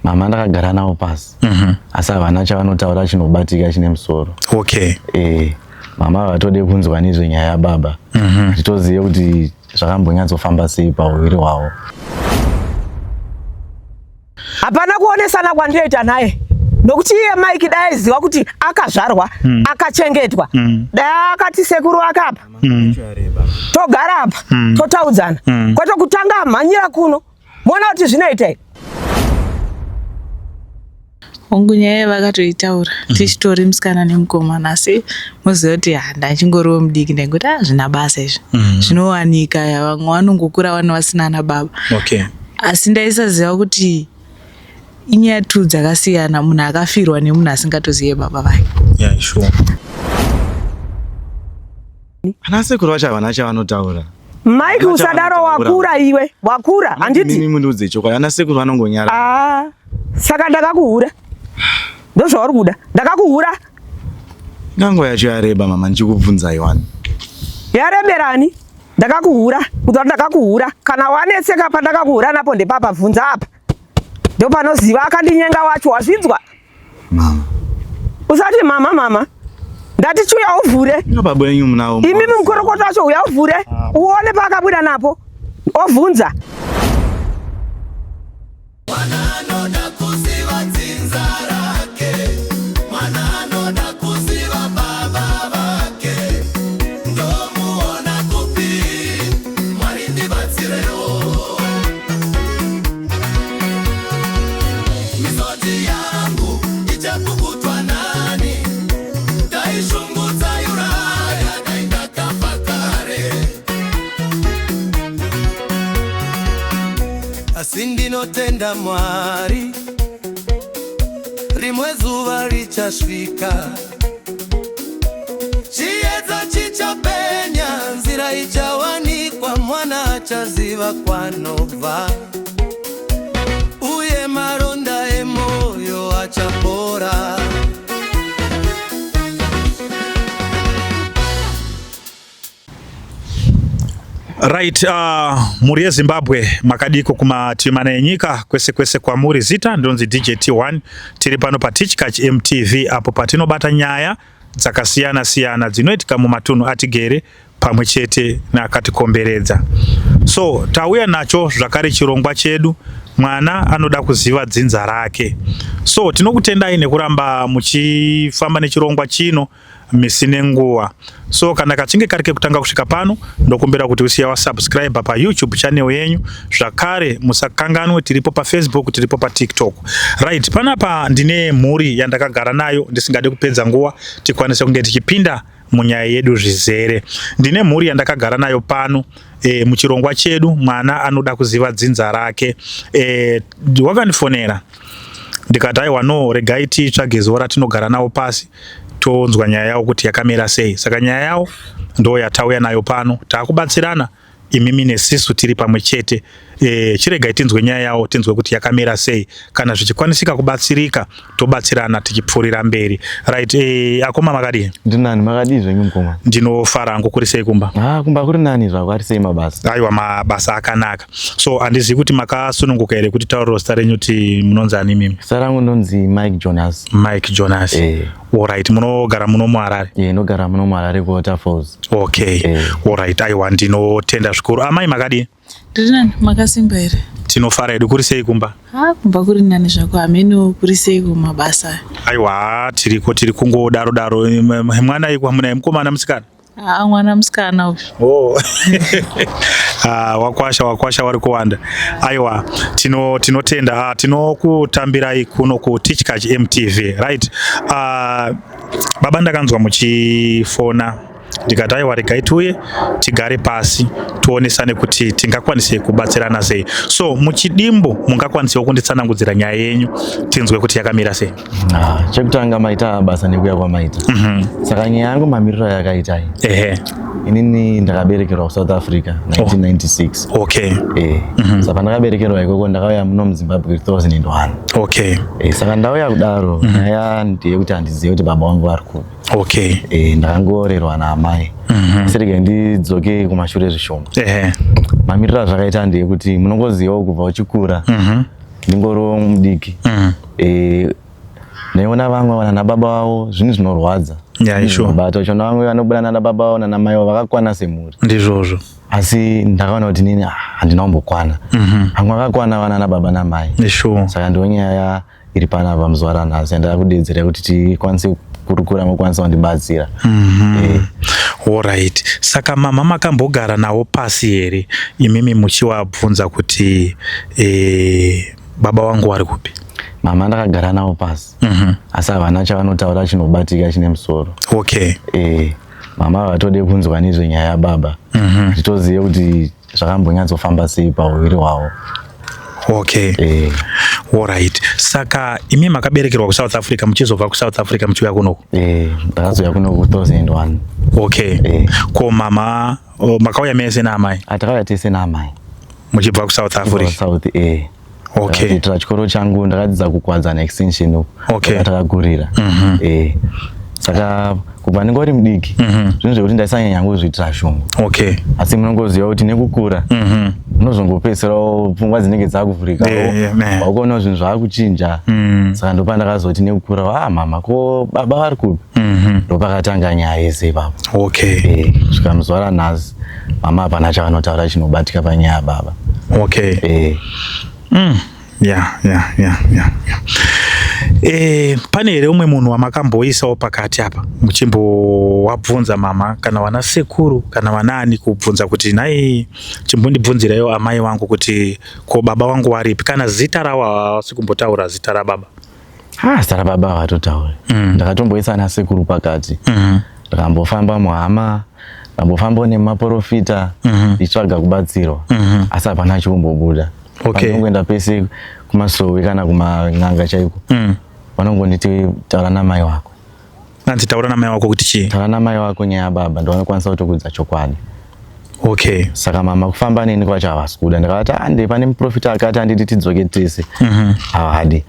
Mama ndakagara navo pasi asi havana chavanotaura chinobatika chine musoro. Okay. Mama havatode kunzwa nezvenyaya yababa. Hatitozive kuti zvakambonyatsofamba sei pauviri hwavo. Hapana kuonesana kwandinoita naye nokuti iye Mike dai aiziva kuti akazvarwa akachengetwa dai akati sekuru ake apa togara apa totaudzana kwete kutanga amhanyira kuno moona kuti zvinoita here. Hongu nyaya vakatoitaura tichitori musikana nemukomana asi moziva kuti ha ndachingoriwo mudiki ndaingoti ah zvina basa izvi zvinowanika vamwe vanongokura vana vasina ana baba. Okay. Asi ndaisaziva kuti inyaya tu dzakasiyana munhu akafirwa nemunhu asingatozive baba vake. Yeah, sure. Ana sekuru vacho havana chavanotaura. Mike usadaro wakura iwe wakura handiti Mimi mundiudze chokwadi ana sekuru vanongonyara. Ah, saka ndakakuhura ndozvauri kuda ndakakuhura Ngango yacho yareba mama ndichikubvunzai wani. Yareberani ndakakuhura kuti ndakakuhura kana wanetseka pandakakuhura napo ndepapa bvunza apa ndopanoziva akandinyenga wacho wazvinzwa Mama. Usati mama mama. Ndati chiuya uvhure. Baba wenyu munawo. Imimi mukorokoto wacho uya uvhure. Uone paakabuda napo. Ovhunza. Mwana anoda kuziva dzinza rake, mwana anoda kuziva baba vake, ndomuona kupi? Mwari ndibatsirewo. Misodzi yangu ichapukutwa nani? Dai shungu dzaiuraya, dai ndakafa kare. Asi ndinotenda Mwari, rimwe zuva richasvika, chiedza chichapenya, nzira ichawanikwa, mwana achaziva kwanobva, uye maronda emoyo achapora. Right, mhuri yeZimbabwe makadiko kumativi mana enyika kwese kwese kwamuri. Zita ndinonzi DJ T1, tiri pano paTichkach MTV apo patinobata nyaya dzakasiyana siyana dzinoitika mumatunhu atigere pamwe chete neakatikomberedza. So tauya nacho zvakare chirongwa chedu mwana anoda kuziva dzinza rake. So tinokutendai nekuramba muchifamba nechirongwa chino misi nenguva. So kana kachinge kari kekutanga kusvika pano, ndokumbira kuti usiya wasubscribe paYouTube channel yenyu. Zvakare musakanganwe tiripo paFacebook, tiripo paTikTok. Right, panapa ndine mhuri yandakagara nayo ndisingade kupedza nguva tikwanise kunge tichipinda munyaya yedu zvizere. Ndine mhuri yandakagara nayo pano muchirongwa chedu mwana anoda kuziva dzinza rake. Wakandifonera ndikati aiwa no, regai titsvage zuva ratinogara nawo pasi tonzwa nyaya yawo kuti yakamira sei. Saka nyaya yawo ndo yatauya nayo pano, taakubatsirana imimi nesisu tiri pamwe chete. Chiregai tinzwe nyaya yawo, tinzwe kuti yakamira sei. Kana zvichikwanisika kubatsirika tobatsirana tichipfuurira mberi. Right, akoma makadii? Ndinani, makadii zvenyu mukoma? Ndinofara hangu. Kuri sei kumba? Ah, kumba kuri nani zvako, ari sei mabasa? Aiwa, mabasa akanaka. So handizivi kuti makasununguka here kuti tauriro zita renyu kuti munonzi ani imimi? Zita rangu ndonzi Mike Jonas. Mike Jonas. Alright, munogara muno muHarare? Ndinogara muno muHarare kuWaterfalls. Okay. Alright, aiwa ndinotenda zvikuru. Amai makadii? Ndiri nani, makasimba here? Tinofara hedu. Kuri sei kumba? Ha, kumba kuri nani zvako, hameno kuri sei kumabasa. Aiwa, tiriko, tiri kungodaro daro. Mwana ikwa munaye mukomana musikana? Ah, mwana musikana uyu. Oh. Ah, wakwasha wakwasha wari kuwanda. Aiwa, tinotenda. Tinokutambirai kuno ku Tichkach MTV, right? Baba ndakanzwa muchifona ndikati aiwa regai tiuye tigare pasi tionesane kuti tingakwanise kubatsirana sei. So muchidimbu mungakwanisewo kunditsanangudzira nyaya yenyu tinzwe kuti yakamira sei? Chekutanga maita basa nekuya kwamaita. Saka nyaya yangu mamiriro ayakaita iyi. Inini ndakaberekerwa kuSouth Africa 1996. Okay. Saka pandakaberekerwa ikoko ndakauya muno muZimbabwe 2001. Okay. Saka ndauya kudaro nyaya ndeyekuti handizivi kuti baba vangu vari kupi. Okay. Ndakangorerwa naamai. Asi regai ndidzoke kumashure zvishoma. Mamiriro azvakaita ndeyekuti munongozivawo kubva uchikura. Ndingoriwo mudiki. Eh, ndaiona vamwe vana baba vavo, zvinhu zvinorwadza. Yeah, sure. Zvinobata uchiona vamwe vanobuda nana baba vavo nana mai vavo vakakwana semhuri. Ndizvozvo. Asi ndakaona kuti nini, ah, handina kumbokwana. Vamwe vakakwana vana baba namai. Sure. Saka ndo nyaya iri panapa muzuva ranhasi yandava kudedzera kuti tikwanise kukurukura, mukwanisa kundibatsira. Eh. Alright, saka mama makambogara navo pasi here imimi muchiwabvunza kuti baba wangu vari kupi? Mama ndakagara navo pasi, asi havana chavanotaura chinobatika chine musoro. Mama havatode kunzwa nezvenyaya yababa, titozive kuti zvakambonyatsofamba sei pauviri hwavo. Alright, saka imi makaberekerwa kuSouth Africa, muchizobva kuSouth Africa muchiuya kunoku? Eh, ndakazouya kunoku 2001. Ko mama, oh, makauya mese naamai? Atakauya tese naamai. Muchibva kuSouth Africa? South, eh. Kuitira chikoro changu ndakadzidza kuKwadzana Extension uku. Takakurira. Eh, saka kubva ndingori mudiki, zvinhu zvekuti ndaisanyanya kuzviitira shungu. Asi munongoziva kuti nekukura unozongopedzisirawo pfungwa dzinenge dzakuvhurikawo. Yeah, yeah, man. Wakuonawo zvinhu zvaakuchinja. Saka ndopandakazoti nekukura, ah, mama, ko baba vari kupi? Ndopakatanga nyaya yese ipapo. Eh, kusvika muzuva ranhasi mama hapana chavanotaura chinobatika panyaya yababa. Eh. Yeah. Pane here umwe munhu wamakamboisawo pakati apa muchimbowabvunza mama, kana vana sekuru kana vanani, kubvunza kuti nhai, chimbondibvunziraiwo amai vangu kuti ko baba vangu varipi? Kana zita ravo havasi kumbotaura zita rababa? Ha, zita rababa havatotauri. Ndakatomboisa ana sekuru pakati. Ndakambofamba muhama, ndambofambawo nemaprofita ndichitsvaga kubatsirwa, asi hapana chikumbobuda. Pandinongoenda pese kumasowe kana kuman'anga chaiko, vanongonditi taura namai wako. Anzi taura namai wako kuti chii? Taura namai wako nyaya yababa, ndovanokwanisa kutokudza chokwadi. Saka mama kufamba neni kwacho havasi kuda. Ndakavati ande pane muprofita akati anditi tidzoke tese, havadi.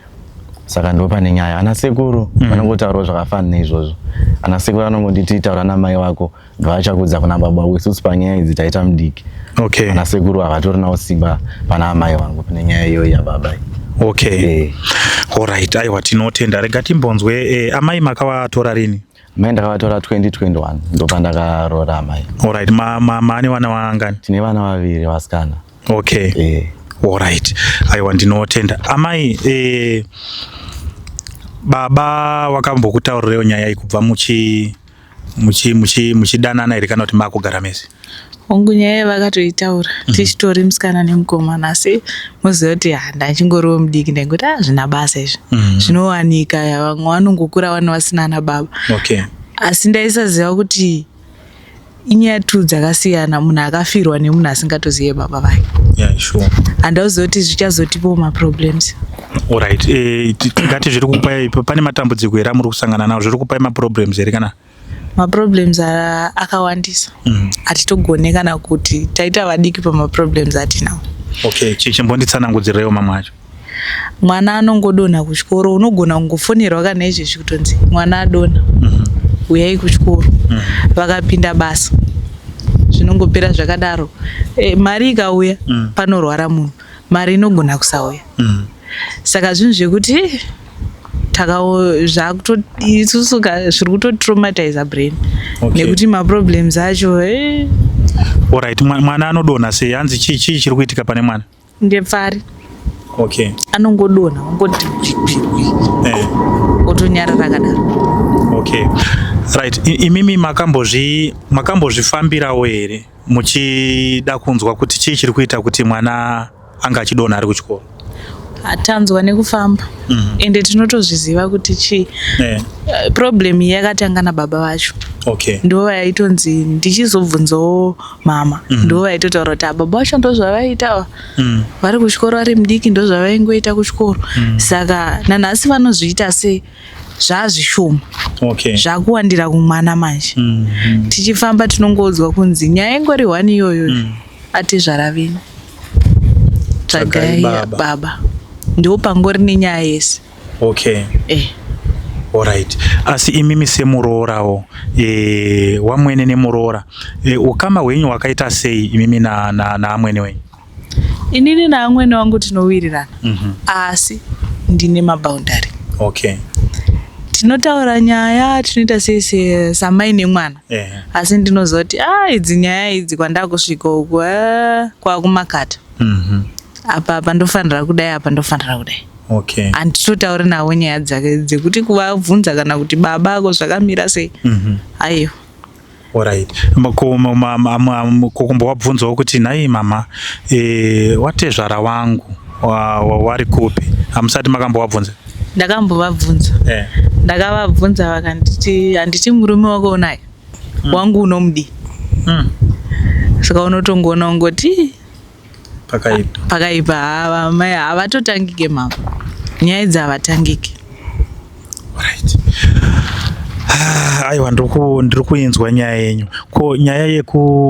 Saka ndo pane nyaya. Ana sekuru vanongotaurawo zvakafanana neizvozvo. Ana sekuru anongonditi taura namai wako, ndovachakudza kuna baba wako. Isusu panyaya idzi taita mudiki. Ana sekuru havatorinawo simba pana amai vangu pane nyaya iyoyi yababa iyi. Eh. Alright, aiwa, tinotenda. Rega timbonzwe, amai makavatora rini? Mai ndakavatora 2021, ndopandakaroora amai. Alright, maane vana vangani? Tine vana vaviri vasikana. Eh. Alright, aiwa, ndinotenda amai. Baba wakambokutaurirewo nyaya iyi kubva muchi muchi muchi muchidanana here, kana kuti makugara mese? Hongu, nyaya vakatoitaura tichitori musikana nemukomana, asi moziva kuti ha, ndachingoriwo mudiki, ndaingoti a zvina basa izvi, zvinowanika, vamwe vanongokura vana vasina ana baba. Asi ndaisaziva kuti inyaya tu dzakasiyana, munhu akafirwa nemunhu asingatozive baba vake. Handauziva kuti zvichazotipawo maproblems. Alright, tingati zviri kukupai, pane matambudziko here amuri kusangana nawo? Zviri kupai maproblems here kana? Maproblems akawandisa. Hatitogone kana kuti taita vadiki pamaproblems atinawo. Okay, chimbonditsanangudzirewo mamwe acho. Mwana anongodonha kuchikoro, unogona kungofonerwa kana izvezvi kutonzi mwana adonha, uyai kuchikoro. Vakapinda basa, zvinongopera zvakadaro. Mari ikauya, panorwara munhu, mari inogona kusauya. Saka zvinhu zvekuti zvakuto isusu zviri kutotraumatiza brain nekuti maproblems acho. Alright, mwana anodonha sei? Hanzi chii chiri kuitika pane mwana? Ngepfari. Anongodonha, ongoti otonyarara akadaro. Okay, right. Imimi makambozvifambirawo here muchida kunzwa kuti chii chiri kuita kuti mwana anga achidonha ari kuchikoro? Hatanzwa nekufamba, ende tinotozviziva kuti chii. Problem iyi yakatanga nababa vacho. Ndo vaitonzi, ndichizobvunzawo mama, ndo vaitotaura kuti baba vacho ndo zvavaita vari kuchikoro, vari mudiki, ndo zvavaingoita kuchikoro. Saka nanhasi vanozviita sei, zvazvishoma. Zvakuwandira kumwana manje. Tichifamba tinongoudzwa kunzi nyaya ingori one iyoyo, atezvara venyu, Tsvagai tsvagai baba. Baba ndo pangori nenyaya yese. Eh. Alright, asi imimi semuroораwo, wamwene nemuroora, ukama hwenyu hwakaita sei imimi naamwene wenyu? Inini naamwene wangu tinowirirana. Asi ndine maboundary. Okay. Tinotaura nyaya tinoita sei samai nemwana. Asi ndinozoti ah idzi nyaya idzi kwandakusvika uku kwakumakata. Apa ndofanira kudai, apa ndofanira kudai. Okay. Handitotauri navo nyaya dzake dzekuti kuvabvunza kana kuti baba ako zvakamira sei. Aiwa. Alright. Kumbowabvunzawo kuti nhai mama, watezvara wangu wari kupi? Hamusati makambowabvunza? Ndakambovabvunza. Ndakavabvunza vakanditi handiti murume wako unaye. Wangu unomudii? Saka unotongoona ungoti Pakaipa. Pakaipa. Mai havatotangike mama. Nyaya idzi havatangike. Right. Aiwa, ndiri kuinzwa nyaya yenyu. Ko nyaya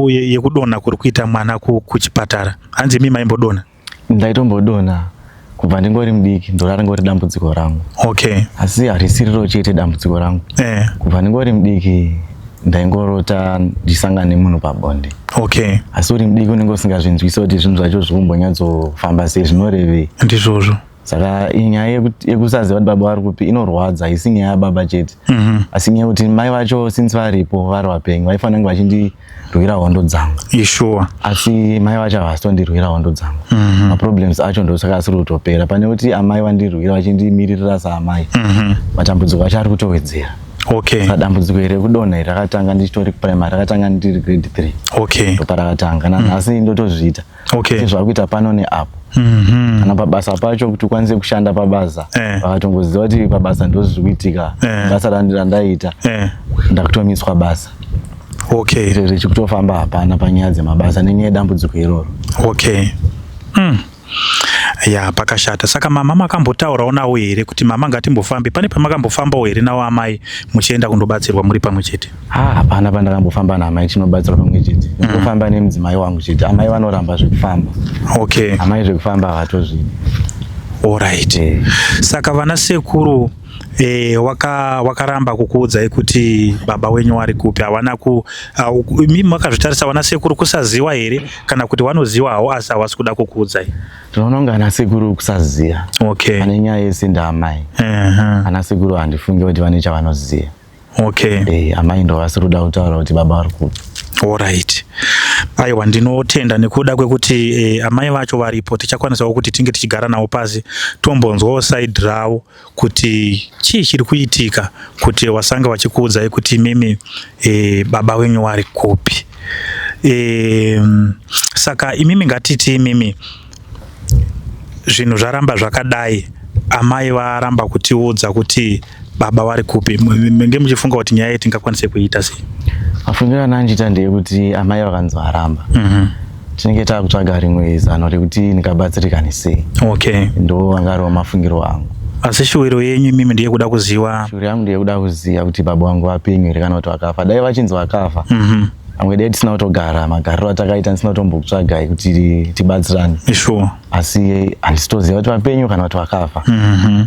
yekudonha kuri kuita mwana kuchipatara, hanzi imi maimbodonha? Ndaitombodonha kubva ndingori mudiki, ndora ringori dambudziko rangu. Okay. Asi harisiriro chete dambudziko rangu. Kubva ndingori mudiki ndaingorota ndichisangana nemunhu pabonde. Okay. Asi uri mudiki unenge usingazvinzwisi kuti zvinhu zvacho zvikumbonyatsofamba sei, zvinorevei. Ndizvozvo. Saka nyaya yekusaziva kuti baba vari kupi inorwadza, haisi nyaya yababa chete. Asi nyaya yekuti mai vacho since varipo vari vapenyu vaifanira kunge vachindirwira hondo dzangu. Ishuwa. Asi mai vacho havasitondirwira hondo dzangu. Maproblems acho ndosaka asiri kutopera. Pane kuti amai vandirwira vachindimiririra saamai, matambudziko acho ari kutowedzera. Okay. Saka dambudziko iri rekudonha iri rakatanga ndichitori kuprimary, rakatanga ndiri grade 3. Okay. Ndoparakatanga nanhasi ndotozviita. Okay. Zvakuita pano neapo. Kana pabasa pacho kuti ukwanise kushanda pabasa, vakatongoziva kuti pabasa ndozviri kuitika, basa randaita, ndakutomiswa basa. Okay. Izvo zvichikutofamba hapana panyaya dzemabasa nenyaya yedambudziko iroro. Okay. Ya, pakashata. Saka mama makambotaurawo nawo here kuti mama ngatimbofambe? Pane pamakambofambawo here nawo amai muchienda kundobatsirwa muri pamwe chete? Hapana pandakambofamba naamai tinobatsirwa pamwe chete. Ndinofamba nemudzimai wangu chete. Amai vanoramba zvekufamba. Okay. Amai zvekufamba havatozvidi. Alright. Saka vana sekuru wakaramba kukuudzai kuti baba wenyu wari kupi? Hawana ku imi makazvitarisa vana sekuru kusaziwa here kana kuti vanoziwa hawo asi havasi kuda kukuudzai? Tinoona kunge ana sekuru kusaziya. Okay. Ane nyaya yese ndaamai. Ana sekuru handifungi kuti vane chavanoziya. Okay. Amai ndo vasiri kuda kutaura kuti baba vari kupi. Alright. Aiwa, ndinotenda nekuda kwekuti amai vacho varipo, tichakwanisawo kuti tinge tichigara navo pasi tombonzwawo side ravo kuti chii chiri kuitika kuti wasange vachikuudzai kuti imimi baba wenyu vari kupi. Saka imimi ngatiti imimi zvinhu zvaramba zvakadai, amai varamba kutiudza kuti baba vari kupi, menge muchifunga kuti nyaya iyi tingakwanise kuiita sei? Mafungiro anandiita ndeyekuti amai vakanzi varamba, tinenge takutsvaga rimwe zano rekuti ndingabatsirikane sei. Okay. Ndo anga ariwo mafungiro angu. Asi shuwiro yenyu imimi ndeyekuda kuziva? Shuwiro yangu ndeyekuda kuziva kuti baba vangu vapenyu here kana kuti vakafa. Dai vachinzi vakafa, pamwe dai tisina kutogara magariro atakaita, ndisina kutombokutsvagai kuti tibatsirane. Sure. Asi handisitoziva kuti vapenyu kana kuti vakafa.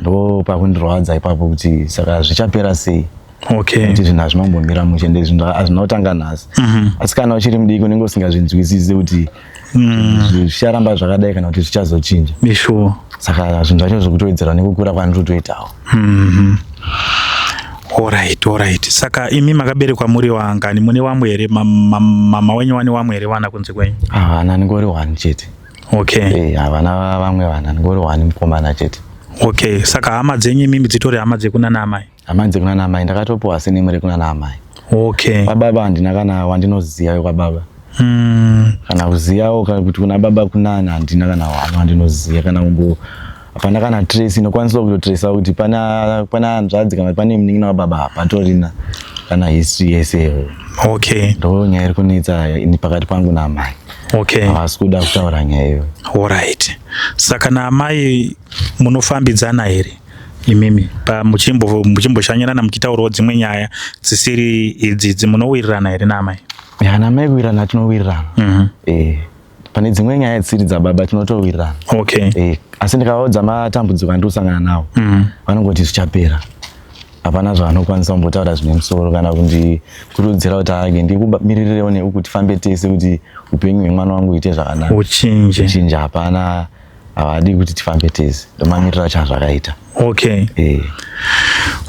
Ndo pakundirwadza ipapo kuti saka zvichapera sei. Okay. Kuti zvinhu hazvinombomira mushe, ende zvinhu hazvina kutanga nhasi. Asi kana uchiri mudiki unenge usingazvinzwisisi kuti zvicharamba zvakadai kana kuti zvichazochinja. Sure. Saka zvinhu zvacho zvirikutowedzera nekukura kwandiri kutoitawo. Alright, alright. Saka imi makaberekwa muri wangani? Mune wamwe here? Mama wenyu wane wamwe here vana kunze kwenyu? Havana, ndingori one chete. Okay. Havana vamwe vana, ndingori one mukomana chete. Okay. Saka hama dzenyu imimi dzitori hama dzekunana amai? Hama dzekunana amai, ndakatopiwa sename rekunana amai. Okay. Kwababa handina kana wandinoziva kwababa. Kana kuzivawo kuti kuna baba kunani handina kana wana wandinoziva, kana kumbo hapana kana trace inokwanisa kutotracer kuti pana hanzvadzi kana pane munin'ina wababa, hapatorina kana history yese iyoyo. Okay. Ndo nyaya iri kunetsa ini pakati pangu naamai. Okay. Havasi kuda kutaura nyaya iyoyo. Alright. Saka naamai munofambidzana here imimi muchimboshanyirana muchitaurawo dzimwe nyaya dzisiri idzi, munowirirana here naamai? Ya, namai kuwirirana tinowirirana. Pane dzimwe nyaya dzisiri dzababa tinotowirirana. Okay. Asi ndikavaudza matambudziko andiri kusangana nawo, vanongoti zvichapera. Hapana zvaanokwanisa kumbotaura zvine musoro kana kundikurudzira kuti ake ndikumiririrewo neuku tifambe tese kuti upenyu hwemwana wangu uite zvakanaka, Uchinje. Uchinje. Hapana, havadi kuti tifambe tese. Ndomamiriro acho azvakaita. Okay.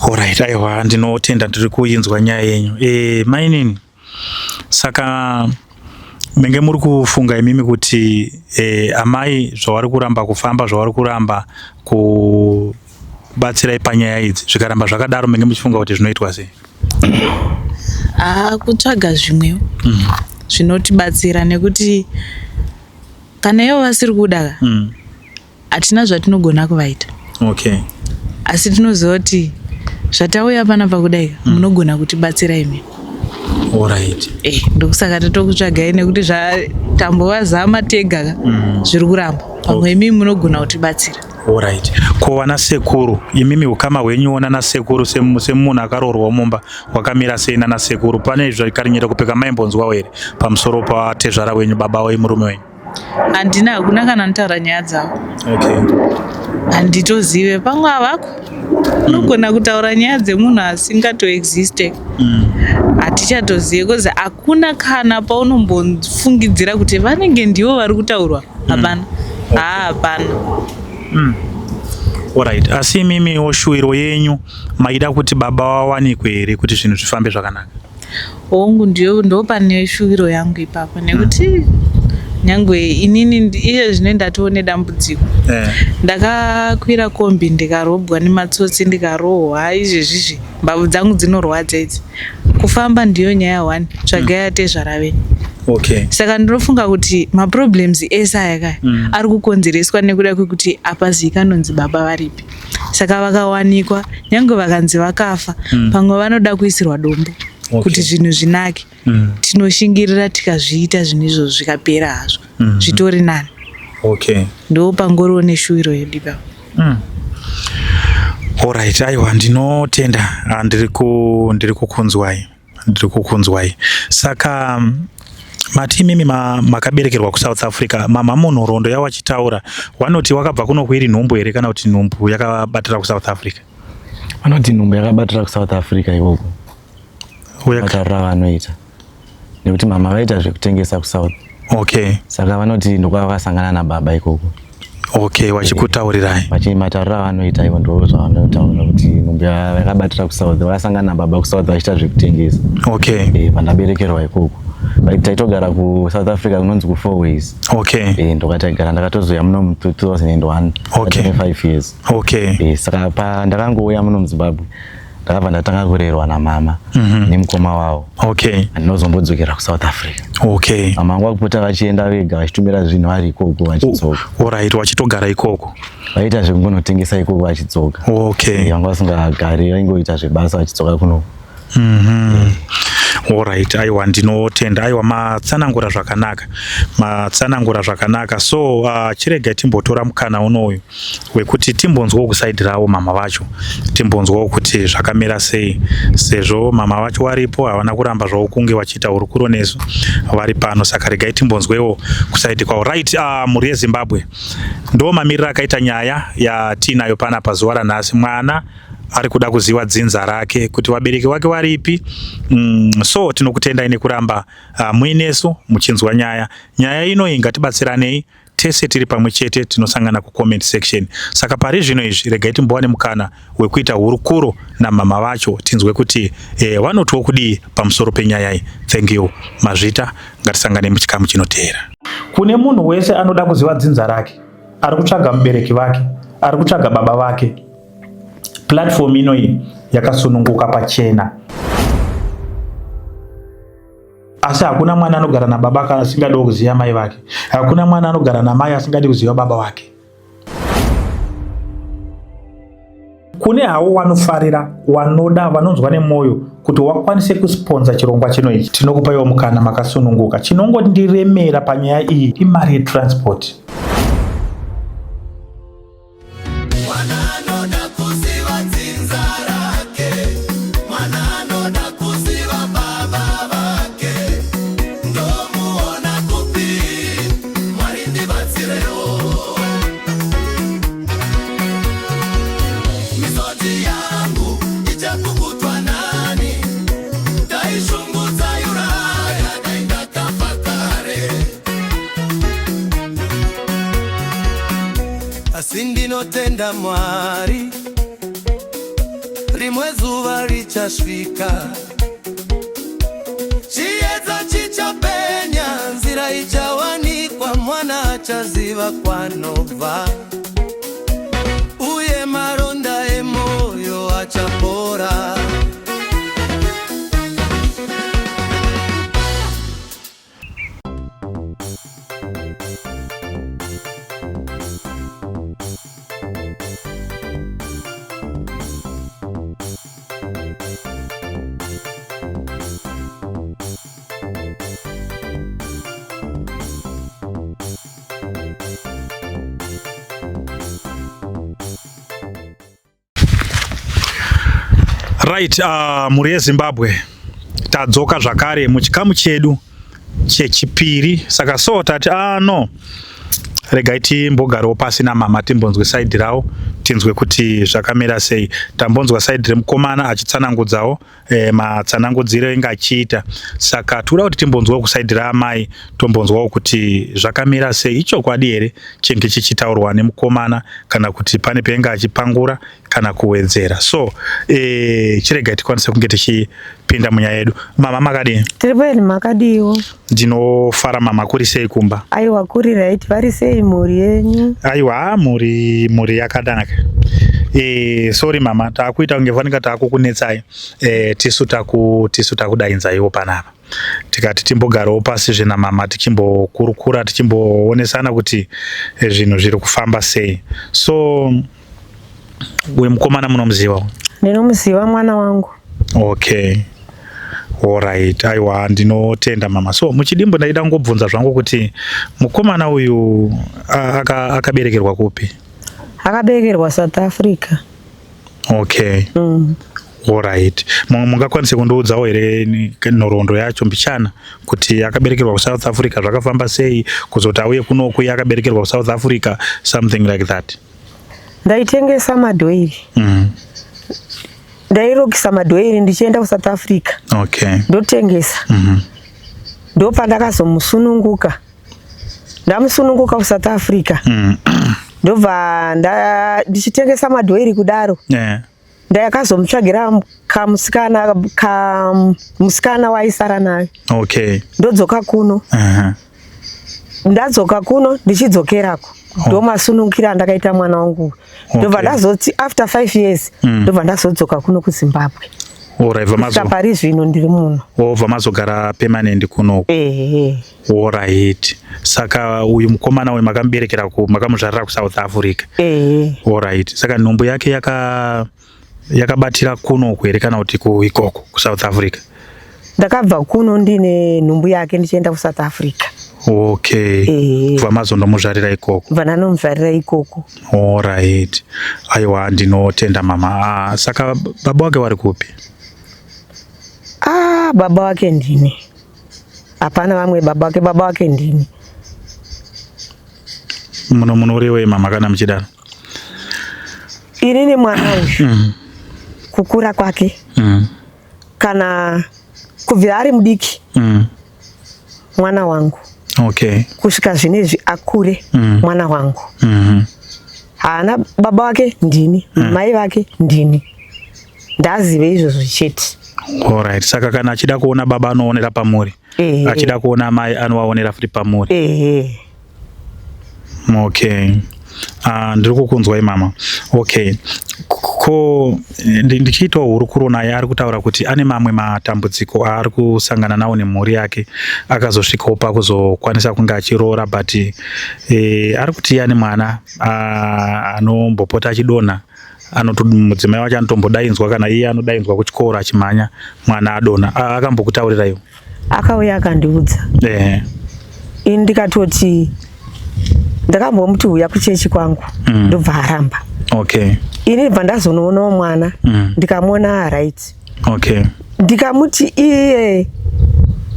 Alright, aiwa, ndinotenda, ndiri kuinzwa nyaya yenyu. Mainini, saka menge muri kufunga imimi kuti amai zvavari kuramba kufamba, zvavari kuramba kubatsirai panyaya idzi, zvikaramba zvakadaro, menge muchifunga kuti zvinoitwa sei? Haa, kutsvaga zvimwewo zvinotibatsira, nekuti kana ivo vasiri kuda ka, hatina zvatinogona kuvaita. Asi tinoziva kuti zvatauya panapa kudai ka, munogona kutibatsira imi. Ndokusaka tatokutsvagai, nekuti zvatambovazama tega ka, zviri kuramba. Pamwe imimi munogona kutibatsira. Alright. Ko vana sekuru, imimi ukama hwenyu nana sekuru, semunhu akaroorwa mumba, wakamira sei nana sekuru? Pane zvakarinyira kupeka maimbonzwawo here pamusoro patezvara wenyu, baba wemurume wenyu? Handina, hakuna kana anotaura nyaya dzavo. Handitozive, pamwe havako. Unogona kutaura nyaya dzemunhu asingatoexiste. Hatichatozive, cause hakuna kana paunombofungidzira kuti vanenge ndivo vari kutaurwa. Hapana, haa, hapana. Alright. Asi imimiwo shuwiro yenyu maida kuti baba wawanikwe here kuti zvinhu zvifambe zvakanaka? Hongu, ndiyo ndo pane shuviro yangu ipapo, nekuti nyangwe inini iye zvino ndatoone dambudziko. Ndakakwira kombi, ndikarobwa nematsotsi, ndikarohwa. Izvezvizvi mbabvu dzangu dzinorwadza idzi. Kufamba ndiyo nyaya one. Tsvagai atezvara venyu. Saka ndinofunga kuti maproblems ese aya kaya ari kukonzereswa nekuda kwekuti hapazivikanonzi baba varipi. Saka vakawanikwa, nyange vakanzi vakafa, pamwe vanoda kuisirwa dombo kuti zvinhu zvinake. Tinoshingirira, tikazviita zvinhu izvozvo, zvikapera hazvo, zvitori nani. Ndo pangoriwo neshuwiro yedu ipapo. Alright, aiwa, ndinotenda. Ah, ndiri kukunzwai, ndiri kukunzwai. Saka mati imimi makaberekerwa kuSouth Africa. Mama, munhoroondo yawachitaura wanoti wakabva kuno kuiri nhumbu here, kana kuti nhumbu yakabatira kuSouth Africa? Vanoti nhumbu yakabatira kuSouth Africa ikoko. Matauriro avanoita, nekuti mama vaita zvekutengesa kuSouth. Saka vanoti ndokwavakasangana nababa ikoko. Okay, wachikutaurirai? Vachimatauriro avanoita ivo, ndo zvavanotaura kuti nhumbu yakabatira kuSouth, vakasangana nababa kuSouth vachiita zvekutengesa. Pandaberekerwa ikoko. Taitogara kuSouth Africa, kunonzi kuFourways. Ndokataigara. Ndakatozoya muno mu 2001. 5 years. Saka pandakangouya muno muZimbabwe, ndakabva ndatanga kurerwa namama nemukoma wavo. Handinozombodzokera kuSouth Africa. Mama vangu vakupota vachienda vega, vachitumira zvinhu vari ikoko, vachidzoka. Alright, wachitogara ikoko? Vaita zvekungonotengesa ikoko, vachidzoka. Vanga vasingagari, vaingoita zvebasa vachidzoka kuno. Alright, aiwa, ndinotenda. Aiwa, matsanangura zvakanaka, matsanangura zvakanaka. So chiregai timbotora mukana unoyu wekuti timbonzwawo kuside ravo mama vacho, timbonzwawo kuti zvakamira sei, sezvo mama vacho varipo, havana kuramba zvavo kunge vachiita hurukuro nesu vari pano. Saka regai timbonzwewo kuside kwavo. Right, mhuri yeZimbabwe, ndo mamiriro akaita nyaya yatiinayo panapa zuva ranhasi. Mwana ari kuda kuziva dzinza rake, kuti vabereki vake varipi. So tinokutendai nekuramba muinesu muchinzwa nyaya. Nyaya inoyi, ngatibatsiranei tese tiri pamwe chete. Tinosangana kucomment section. Saka pari zvino izvi, regai timbowane mukana wekuita hurukuro namama vacho, tinzwe kuti vanotiwo kudii pamusoro penyaya iyi. Thank you, mazvita. Ngatisangane muchikamu chinoteera. Kune munhu wese anoda kuziva dzinza rake, ari kutsvaga mubereki vake, ari kutsvaga baba vake, platform inoyi yakasununguka pachena. Asi hakuna mwana anogara nababa kana asingadiwo kuziva mai vake. Hakuna mwana anogara namai asingadi kuziva baba vake. Kune hawo wanofarira, wanoda, vanonzwa nemwoyo kuti wakwanise kusponsa chirongwa chino ichi, tinokupaiwo mukana makasununguka. Chinongondiremera panyaya iyi imari yetransport. Mwana anoda kuziva dzinza rake, mwana anoda kuziva baba vake. Ndomuona kupi? Mwari ndibatsirewo. Misodzi yangu ichaku Asi ndinotenda Mwari, rimwe zuva richasvika, chiedza chichapenya, nzira ichawanikwa, mwana achaziva kwanobva, uye maronda emoyo achapora. Right, mhuri yeZimbabwe tadzoka zvakare muchikamu chedu chechipiri. Saka so tati no, regai timbogarewo pasi namama timbonzwe saidhi ravo tinzwe kuti zvakamira sei. Tambonzwa saidhi remukomana achitsanangudzawo matsanangudziro ainge achiita. Saka tikuda kuti timbonzwawo kusaidhi raamai tombonzwawo kuti zvakamira sei. Ichokwadi here chinge chichitaurwa nemukomana kana kuti pane painge achipangura kana kuwedzera. So chiregai tikwanise kunge tichipinda munyaya yedu. Mama makadii? Tiripo eni, makadiwo? Ndinofara mama, kuri sei kumba? Aiwa kuri right, vari sei mhuri yenyu? Aiwa mhuri yakanaka. Sorry mama, takuita kunge fanika takukunetsai. Tisu takudainzaiwo panapa. Tikati timbogarawo pasi zvena mama tichimbokurukura tichimboonesana kuti zvinhu zviri kufamba sei. So uyu mukomana munomuziva? Ndinomuziva mwana wangu. Okay. Alright, aiwa ndinotenda mama. So muchidimbu ndaida kungobvunza zvangu kuti mukomana uyu akaberekerwa kupi? Akaberekerwa South Africa. Okay. Alright. Mungakwanise kundiudzawo here nhoroondo yacho mbichana kuti akaberekerwa kuSouth Africa zvakafamba sei kuzoti auye kunoku iye akaberekerwa kuSouth Africa, something like that? Ndaitengesa madhoiri. Ndairokisa madhoiri ndichienda kuSouth Africa. Okay. Ndotengesa. Ndopandakazomusununguka. Ndamusununguka kuSouth Africa. Ndobva ndichitengesa madhoiri kudaro. Ndakazomutsvagira kamusikana waisara naye. Okay. Ndodzoka kuno. Ndadzoka kuno ndichidzokerako. Ndomasunungukira andakaita mwana wangu. Ndobva ndazoti after 5 years ndobva ndazodzoka kuno kuZimbabwe. Alright, Kusvika pari zvino ndiri muno. Wobva mazogara permanent kuno. Ehe. Alright. Saka uyu mukomana uyu makamuberekera ku makamuzvarira kuSouth Africa. Ehe. Alright. Saka nhumbu yake yakabatira kuno here kana kuti ku ikoko kuSouth Africa? Ndakabva kuno ndine nhumbu yake ndichienda kuSouth Africa. Okay. Bva mazondomuzvarira ikoko. Bva ndanomuzvarira ikoko. Alright. Aiwa ndinotenda mama. Saka baba wake vari kupi? Baba wake ndini. Hapana vamwe baba wake, baba wake ndini. Munorevei mama kana muchidaro? Inini mwana uyu. Kukura kwake. Kana kubvira ari mudiki. Mwana wangu. Okay. Kusvika zvinezvi akure mwana wangu. Haana baba wake ndini, mai vake ndini. Ndazive izvozvo chete. Alright. Saka kana achida kuona baba anoonera pamuri. Achida kuona mai anovaonera futi pamuri. Okay. Ndiri kukunzwai mama. Okay. Ko ndichiitawo hurukuro naye ari kutaura kuti ane mamwe matambudziko aari kusangana nawo nemhuri yake akazosvikawo pakuzokwanisa kunge achiroora but ari kuti iye ane mwana anombopota achidonha mudzimai wacho anotombodainzwa kana iye anodainzwa kuchikoro achimhanya mwana adonha. Akambokutaurira iwo? Akauya akandiudza. Ini ndikatoti ndakambomuti uya kuchechi kwangu ndobva aramba. Okay. Ini ndibva ndazonoonawo mwana ndikamuona right. Okay. Ndikamuti iye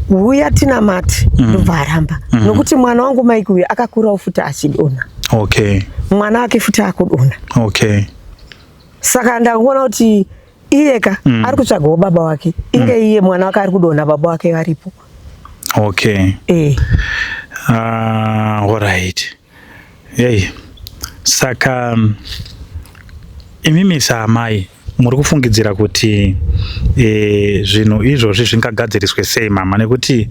uya tinamate ndobva aramba. Nokuti mwana wangu Mike uyu akakurawo futi achidonha. Okay. Mwana wake futi akudonha. Okay. Saka ndakuona kuti iyeka ari kutsvagawo baba wake. Inge iye mwana wake ari kudonha baba wake varipo. Okay. Alright. Hey. Saka imimi saamai muri kufungidzira kuti zvinhu izvozvi zvingagadziriswe sei mama? Nekuti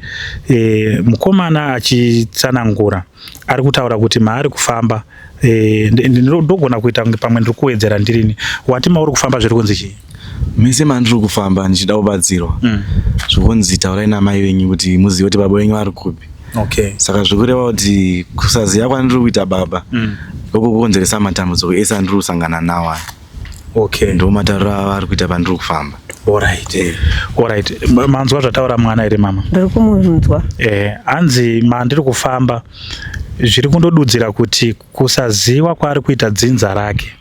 mukomana achitsanangura ari kutaura kuti maari kufamba, ndogona kuita kunge pamwe ndiri kuwedzera ndirini. Wati mauri kufamba zviri kunzi chii? Mese mandiri kufamba ndichida kubatsirwa, zvokunzi taurai namai venyu kuti muzive kuti baba venyu vari kupi. Saka zvikureva kuti kusaziva kwandiri kuita baba ndokukonzeresa matambudziko ese andiri kusangana nawo aya. Ndo matauriro avari kuita pandiri kufamba. Alright. Alright. Manzwa zvataura mwana here mama? Ndiri kumunzwa. Hanzi mandiri kufamba zviri kundodudzira kuti kusaziva kwaari kuita dzinza rake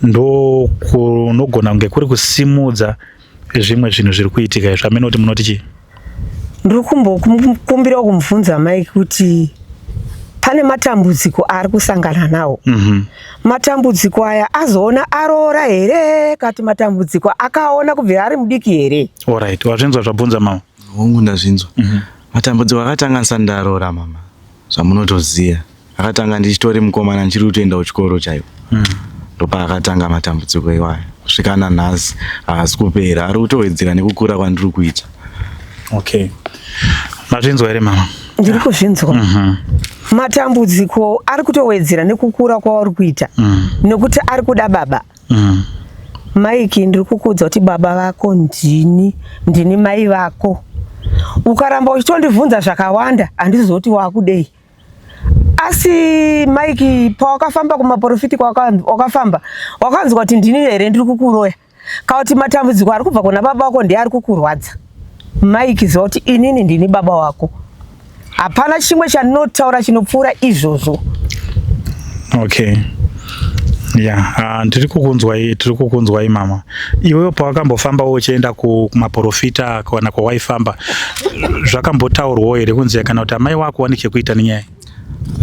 ndo kunogona kunge kuri kusimudza zvimwe zvinhu zviri kuitika izvi. Amene kuti munoti chii? Ndiri kumbokumbira kumubvunza Mike kuti pane matambudziko aari kusangana nawo. Matambudziko aya azoona aroora here kati matambudziko akaona kubvira ari mudiki here? Alright, wazvinzwa zvabvunza mama? Hongu, ndazvinzwa. Matambudziko akatanga ndisati ndaroora mama, zvamunotoziva. Akatanga ndichitori mukomana, ndichiri kutoenda kuchikoro chaiko. Ndopaakatanga matambudziko iwayo kusvika nanhasi haasi kupera, ari kutowedzera nekukura kwandiri kuita. Okay, mazvinzwa here mama? Ndiri kuzvinzwa. Matambudziko ari kutowedzera nekukura kwauri kuita, nekuti ari kuda baba. Mike, ndiri kukuudza kuti baba vako ndini, ndini mai vako. Ukaramba uchitondibvunza zvakawanda handizoti wakudei. Asi Mike, pawakafamba kumaprofiti wakafamba wakanzwa kuti ndini here ndiri kukuroya, kana kuti matambudziko ari kubva kuna baba vako ndiye ari kukurwadza? Mike, ziva kuti inini ndini baba wako. Hapana chimwe chandinotaura chinopfuura izvozvo. Okay, ya, ndiri kukunzwai, tiri kukunzwai mama. Iwewe pawakambofambawo uchienda kumaprofita kana kwawaifamba, zvakambotaurwawo here kunzi kana kuti amai wako wane chekuita nenyaya?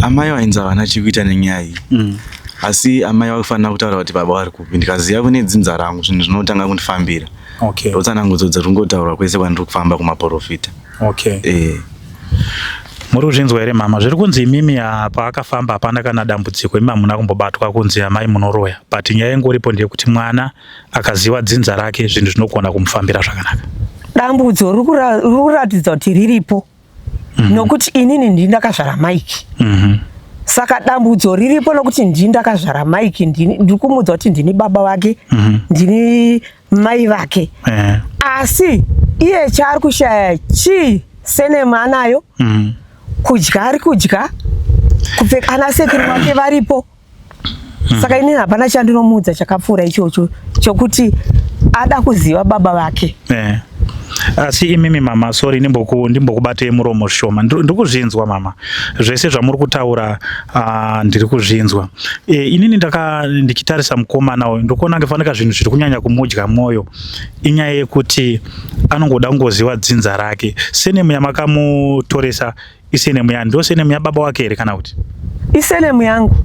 Amai vainzi havana chekuita nenyaya iyi, asi amai vakufanira kutaura kuti baba vari kupi. Ndikaziva kune dzinza rangu, zvinhu zvinotanga kundifambira. Ndotsanangudzo dziri kungotaurwa kwese kwandiri kufamba kumaprofita. Muri kuzvinzwa here mama? Zviri kunzi imimi paakafamba hapana kana dambudziko, imi hamuna kumbobatwa kunzi amai munoroya, but nyaya ingoripo ndeyekuti mwana akaziva dzinza rake zvinhu zvinogona kumufambira zvakanaka. Dambudzo riri kuratidza kuti riripo, nokuti inini ndini ndakazvara Mike. Saka dambudzo riripo nokuti ndini ndakazvara Mike, ndiri kumudza kuti ndini baba vake, ndini mai vake. Asi iye chaari kushaya chii? Senemu anayo, kudya ari kudya, kupfeka, ana sekuru vake varipo. Saka inini hapana chandinomuudza chakapfuura ichocho chokuti ada kuziva baba vake. Asi imimi mama, sorry, ndimbokubatei muromo zvishoma. Ndiri kuzvinzwa mama, zvese zvamuri kutaura, ndiri kuzvinzwa. Inini ndaka ndichitarisa mukomana uyu, ndiri kuona ngefanika zvinhu zviri kunyanya kumudya mwoyo inyaya yekuti anongoda kungoziva dzinza rake. Senemu yamakamutoresa isenemu yani? Ndo senemu yababa wake here kana kuti Isenemu yangu.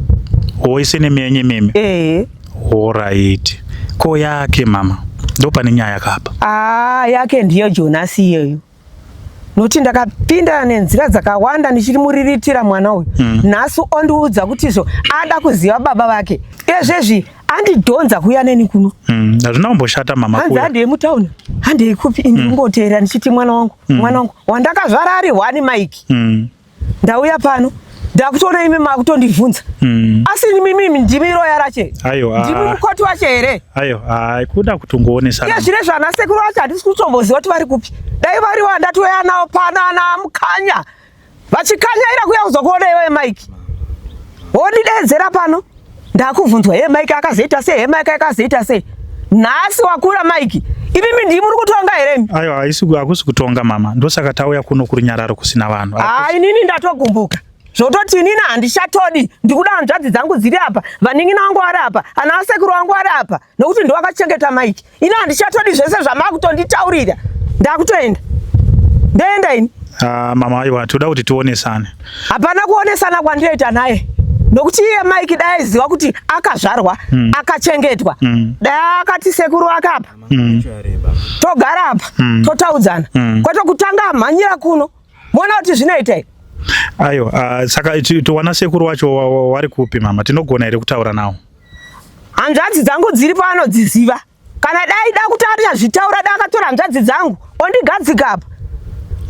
O, isenemu yenyu imimi? Ehe. Alright, ko yake mama? Ndo pane nyaya kapa. Aa, yake ndiyo Jonasi iyeyo, nokuti ndakapinda nenzira dzakawanda ndichimuriritira mwana uyu. Nhasi ondiudza kuti izvo ada kuziva baba vake. Ezvezvi andidhonza kuuya neni kuno. Hazvina kumboshata mama. Hanzi kuya. Handei mutauni, handei kupi? Ini ndingoteera ndichiti mwana wangu, mwana wangu wandakazvara ari hwani Mike. Ndauya pano ndakutoona imi makutondibvunza. Asi imimi ndimi roya rache? Aiwa. Ndimi mukoti wacho here? Aiwa, hai, kuda kutongoonesana. Iye zvine zvana sekuru vacho handisi kutomboziva kuti vari kupi. Dai variwo handatouya navo pano ana mukanya vachikanyaira kuya kuzokuona iwe Mike. Wondidedzera pano ndakubvunzwa, he Mike akazoita sei, he Mike akazoita sei? Nhasi wakura Mike, imimi ndimi muri kutonga here imi? Aiwa, hakusi kutonga mama, ndosaka tauya kuno kurunyararo kusina vanhu. Haa, inini ndatogumbuka zvototi inini handichatodi, ndikuda hanzvadzi dzangu dziri apa, vanin'ina vangu vari apa, ana asekuru vangu vari apa, nokuti ndowakachengeta Mike. Ini handichatodi zvese zvamakutonditaurira, ndakutoenda, ndoenda ini. Ah, mama, aiwa, toda kuti tionesane. Hapana kuonesana kwandinoita naye, nokuti iye Mike dai aiziva kuti akazvarwa, akachengetwa, dai akati sekuru wake apa, togara apa, totaudzana, kwete kutanga amhanyira kuno. Moona kuti zvinoita here? Aiwa, uh, saka towana sekuru wacho wari kupi mama? Tinogona here kutaura nawo? Hanzvadzi dzangu dziripo anodziziva. Kana dai da kuti achazvitaura da akatora hanzvadzi dzangu ondigadzika apa.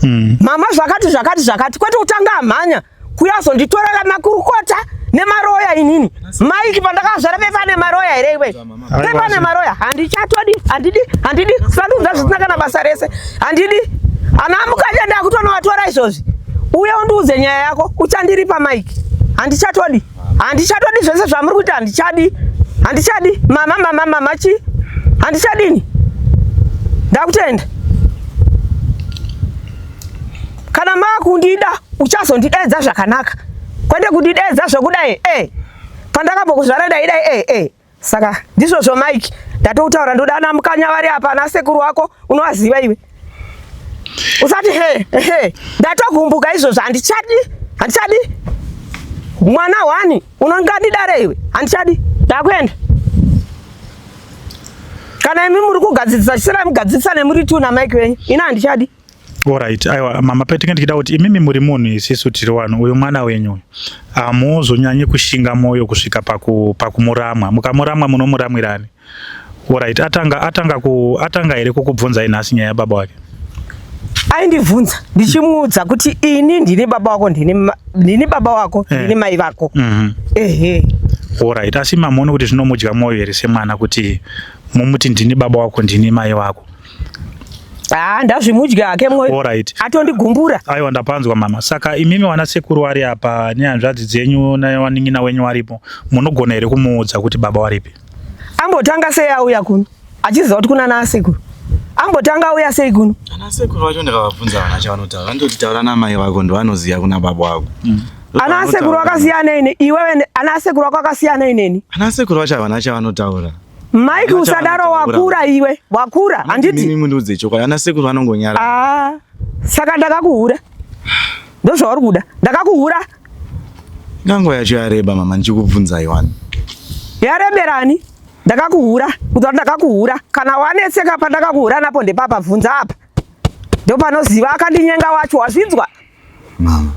Mm. Mama zvakati zvakati zvakati kwete kutanga amhanya kuyazonditorera makurukota nemaroya inini. Mike pandakazvara pepane maroya here iwe? Pepane maroya handichatodi handidi handidi usandiudza zvisina kana basa rese handidi ana mukanya ndakutonovatora izvozvi uye undiudze nyaya yako uchandiripa Mike handichatodi handichatodi zvese zvamuri kuita handichadi handichadi mama mama mama chi handichadini ndakutenda kana makundida uchazondidaidza zvakanaka kwete kundidaidza zvekudai e eh, pandakambokuzvara ndaidai e eh, e eh. Saka ndizvozvo Mike, ndatoutaura ndoda ana mukanya vari apa ana sekuru wako unovaziva iwe. Usati he he ndatogumbuka izvozvo handichadi handichadi mwana wani unongandidare iwe handichadi ndakuenda. Kana imi muri kugadzirisa chisarai mugadzirisa nemuri tu naMike wenyu ini handichadi. Alright, aiwa mama Petinge ndichida kuti imimi muri munhu isisu tiri vanhu uyu mwana wenyu uyu hamuzonyanyi kushinga moyo kusvika paku pakumuramwa mukamuramwa munomuramwirani Alright, atanga atanga ku atanga here kukubvunzai nhasi nyaya yababa wake aindibvunza ndichimuudza kuti ini ndini baba wako ndini ndini baba wako eh. ndini mai vako mm -hmm. ehe Alright, asi mamuona kuti zvinomudya moyo here semwana kuti mumuti ndini baba wako ndini mai wako Ah, ndazvimudya hake mwoyo. Alright. Atondigumbura. Aiwa ndapanzwa mama. Saka imimi wana sekuru wari apa nehanzvadzi dzenyu newanin'ina wenyu waripo, munogona here kumuudza kuti baba waripi? Ambotanga sei auya kuno? Achiziva kuti kuna ana sekuru. Ambotanga auya sei kuno? Ana sekuru vacho ndakavabvunza vana chavanotaura. Vanototi taura namai vako ndovanoziva kuna baba wako. Mm. Ana sekuru akasiyana neni, iwewe ana sekuru wako akasiyana neni. Ana sekuru vacho havana chavanotaura. Mike usadaro wakura iwe wakura handiti mimi mundiudze chokwadi ana sekuru vanongonyara ah saka ndakakuhura ndozvauri kuda ndakakuhura ngango yacho yareba mama ndichikubvunzai wani yareberani ndakakuhura kuta ndakakuhura kana wanetseka pandakakuhura napo ndepapa bvunza apa ndopanoziva akandinyenga wacho wazvinzwa Mama.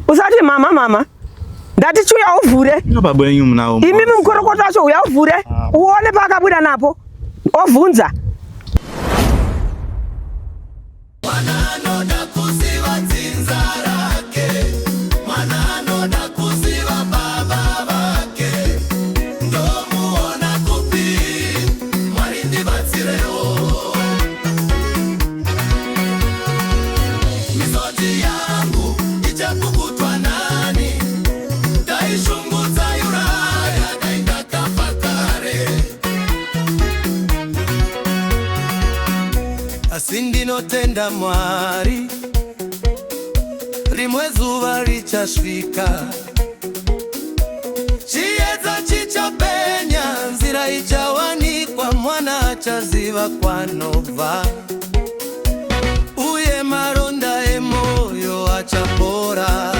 Usati mama mama. Ndati chiuya uvhure. Baba wenyu munawo. Imimi mukorokoto wacho uya uvhure. Ah. Uone paakabuda napo. Ovhunza. Mwana anoda kuziva dzinza rake. Mwana anoda kuziva baba vake. Ndomuona kupi? Mwari ndibatsirewo. Misodzi yangu ichapukutwa nani? Dai shungu dzaiuraya, dai ndakafa kare. Asi ndinotenda Mwari, rimwe zuva richasvika, chiedza chichapenya, nzira ichawanikwa, mwana achaziva kwanobva. Uye maronda emoyo achapora.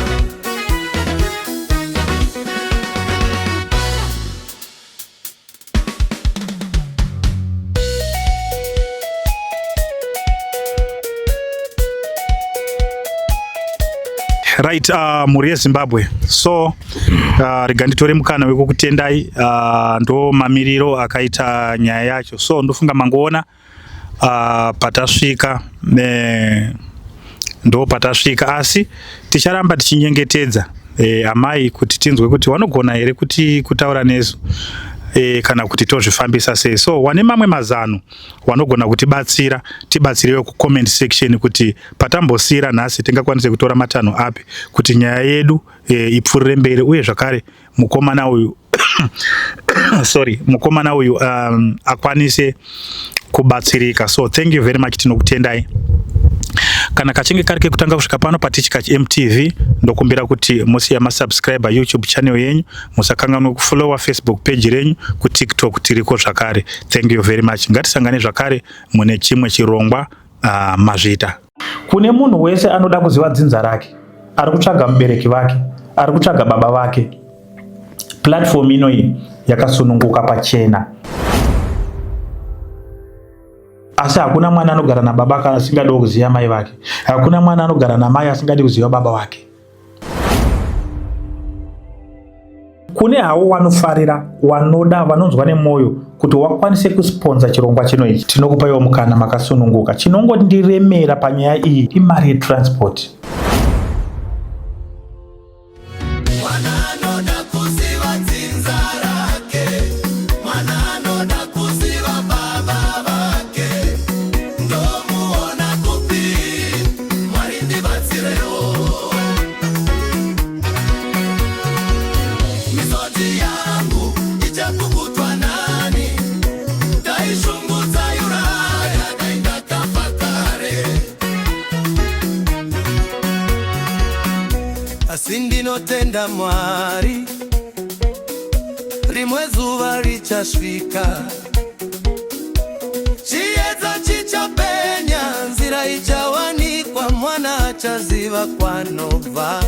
Right, mhuri yeZimbabwe so rega nditore mukana wekukutendai ndo mamiriro akaita nyaya yacho so ndofunga mangoona patasvika ndo patasvika asi ticharamba tichinyengetedza eh, amai kuti tinzwe kuti vanogona here kuti kutaura nesu eh, kana kuti tozvifambisa sei so wane mamwe mazano wanogona kutibatsira tibatsirewo kucomment section kuti patambosiira nhasi tingakwanise kutora matanho api kuti nyaya yedu e, ipfurire mberi uye zvakare mukomana uyu sorry mukomana uyu um, akwanise kubatsirika so thank you very much tinokutendai kana kachinge kari kekutanga kusvika pano patichikach mtv ndokumbira kuti musiya masubscriber youtube channel yenyu musakanganwe kufollowa facebook page renyu kutiktok tiriko zvakare thank you very much ngatisangane zvakare mune chimwe chirongwa uh, mazvita Kune munhu wese anoda kuziva dzinza rake, ari kutsvaga mubereki vake, ari kutsvaga baba vake. Platform ino iyi yakasununguka pachena. Asi hakuna mwana anogara nababa asingadi kuziva mai vake. Hakuna mwana anogara namai asingadi kuziva baba vake. Kune hawo wanofarira, wanoda, vanonzwa nemwoyo kuti wakwanise kusponsa chirongwa chino ichi, tinokupaiwo mukana makasununguka. Chinongondiremera panyaya iyi imari yetransport. Mwana anoda kuziva dzinza rake, mwana anoda kuziva baba vake. Ndomuona kupi? Mwari ndibatsirewo. Misodzi yangu ichapukutwa nani? Taishungudza Uriah, dai ndakafa kare. Asi ndinotenda Mwari, rimwe zuva richasvika, chiedza chichapenya, nzira ichawanikwa, mwana achaziva kwanobva.